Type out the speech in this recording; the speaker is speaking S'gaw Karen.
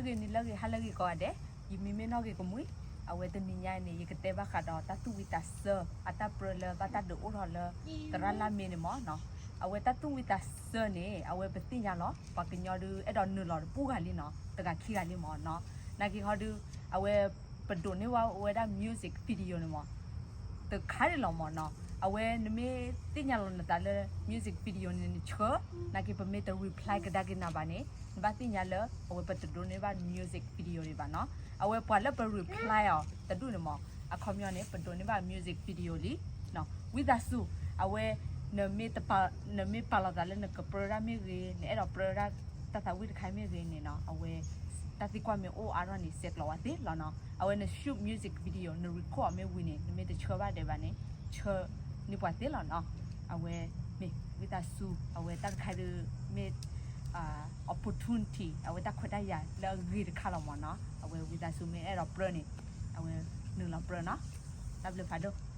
ဂ့ၤနံၤလၢဂ့ၤ ဟါလၢဂ့ၤကိးဂၤဒဲး, ယမံၤမ့ၢ်နီၢ်ဂ့ၤကမှံ, အဝဲတနံၤညါအံၤန့ၣ် ယကတဲဘၣ်ဃးဒီးတၢ်သူၣ်ဝံၣ်သးစၢၤ အတၢ်ပြၢလၢဘၣ်တၢ်ဒုးအိၣ်ထီၣ်လၢ သရၣ်လၢ်မ့ၢ်န့ၣ်မ့ၢ်နီၤ. အဝဲတၢ်သူၣ်ဝံၣ်သးစၢၤန့ၣ် အဝဲပသ့ၣ်ညါလီၤ ပှၤကညီဒုးအဲၣ်ဒိးနုာ်လီၤတပူၤဂၤလံနီၤ, တဂၤခံဂၤလံမ့ၢ်နီၤ. နာ်က့ဟီဒုး အဝဲ ပဒိးန့ၢ်ဘၣ်ဝဲဒၣ် music video န့ၣ်မ့ၢ် တခါန့ၣ်လီၤမ့ၢ်နီၤ. အဝဲနမ့ၢ်သ့ၣ်ညါလီၤနသးလၢ music video န့ၣ် နဆှၢ, နာ်က့ပမ့ၢ်တ reply ကဒါက့ၤနၤဘၣ်န့ၣ် နဘၣ်သ့ၣ်ညါလၢ အဝဲပတဒိးန့ၢ်ဘၣ် music video န့ၣ်ဘၣ်နီၤ. အဝဲပှၤလၢပ reply အီၤတဒူၣ်န့ၣ်မ့ၢ် အခီပညီန့ၣ် ပဒိးန့ၢ်ဘၣ် music video လံ. ဝံသးစူၤ အဝဲ နမ့ၢ်ပာ်လီၤသးလၢနကပြၢဒၣ်မ့ၢ်ဂ့ၤ, နအဲၣ်ဒိးပြၢဒၣ်တၢ်သးဝံၣ်တခါမ့ၢ်ဂ့ၤန့ၣ်နီၤ, အဝဲ တၢ်သံကွၢ်မ့ၢ်အိၣ်အါထီၣ်န့ၣ် ဆဲးကျိးဝဲသ့လီၤနီၤ. အဝဲန shoot music video န record အီၤမ့ၢ်ဝံၤန့ၣ် နမ့ၢ်တဆှၢဘၣ်ဒဲးဘၣ်န့ၣ် ဆှၢန့ၢ်ပှၤသ့လီၤနီၤ. အဝဲမ့ၢ်ဝံသးစူၤ အဝဲတၢ်တခါဒုးမ့ၢ် opportunity အဝဲတၢ်ခွဲးတၢ်ယာ်လၢအဂ့ၤတခါလီၤမ့ၢ်နီၤ. အဝဲဝံသးစူၤမ့ၢ်အဲၣ်ဒိးပြၢန့ၣ် အဝဲနုာ်လီၤပြၢနီၤ. တၢ်ဘျုးဖးဒိၣ်.